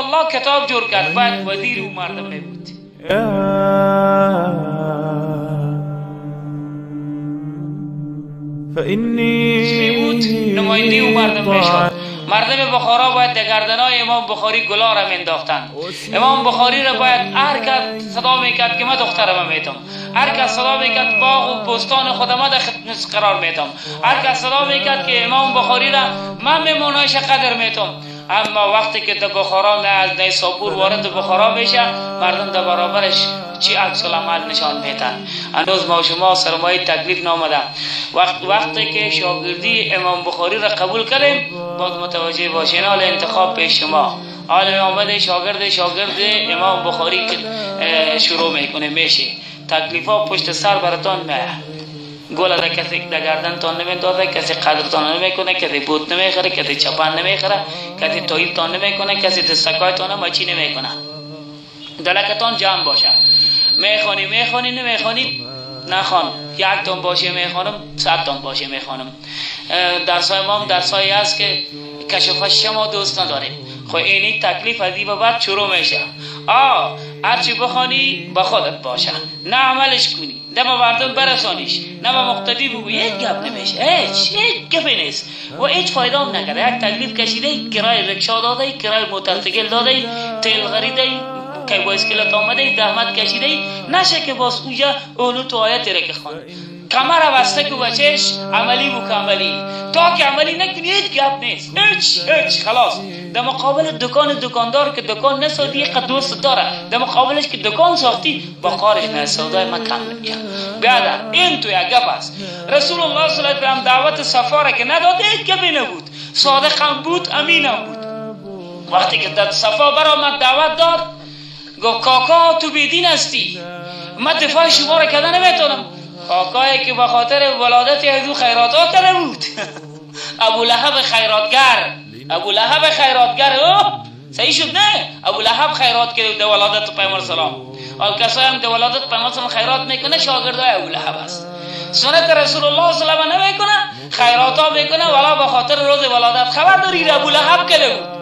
الله کتاب جور کرد، باید وزیر او مردم می بود. بود نماینده او مردم میشد. مردم بخارا باید در گردنای امام بخاری گلا را مینداختند. امام بخاری را باید هر کس صدا میکرد که من دخترم میتم، هر کس صدا میکرد باغ و بستان خودم در خدمت قرار میتم، هر کس صدا میکرد که امام بخاری را من میمونایش قدر میتم. اما وقتی که در بخارا می از نیسابور وارد بخارا میشه، مردم در برابرش چی عکس العمل نشان میتن. هنوز ما شما سرمایه تکلیف نامده. وقتی که شاگردی امام بخاری را قبول کردیم، باز متوجه باشین حال انتخاب پیش شما. حال آمده شاگرد امام بخاری شروع میکنه میشه. تکلیف ها پشت سر براتان میه. گل در کسی در گردنتان نمیندازه، کسی قدرتان نمیکنه، کسی بوت نمیخره، کسی چپن نمیخره، کسی تاییدتان نمیکنه، کسی دستکایتان مچی نمیکنه. دلکتان جمع باشه. میخوانی میخوانی، نمیخوانی نخوان. یک تان باشه میخوانم، 100 تان باشه میخوانم. درسای ما هم درسایی هست که کشفه شما دوست نداریم. خب اینی تکلیف از این به بعد شروع میشه. هرچی بخوانی با خودت باشه، نه عملش کنی، نه به مردم برسانیش، نه به مقتدی بگویی، هیچ گپ نمیشه، هیچ گپی نیست و هیچ فایده هم نکرده. یک تکلیف کشیده، کرای رکشا داده، کرای موترسیکل داده، تیل خریده، که بایسکلت آمده، زحمت کشیده، نشه که باز اوجا اونو تو آیت را که خواند کمر بسته که بچهش عملی مکملی، تا که عملی نکنی هیچ گپ نیست، هیچ خلاص. در مقابل دکان دکاندار که دکان نسازی یک دوست داره، در مقابلش که دکان ساختی با قارش نه سودای ما کم میشه. بیادر این تو یک گپ است. رسول الله صلی الله علیه و آله دعوت صفا را که نداد هیچ گپی نبود، صادق هم بود، امین هم بود. وقتی که در صفا برآمد دعوت داد، گفت کاکا تو بیدین هستی، من دفاع شما را کرده نمیتونم. کاکایی که به خاطر ولادت از او خیرات ها کرده بود، ابو لهب خیراتگر، ابو لهب خیراتگر، اوه صحیح شد نه؟ ابو لهب خیرات کرده در ولادت پیامبر سلام. حال کسایی هم در ولادت پیامبر سلام خیرات میکنه شاگردای ابو لهب است. سنت رسول الله صلی الله علیه و آله نمیکنه، خیرات ها میکنه، ولی به خاطر روز ولادت. خبر داری ابو لهب کرده بود.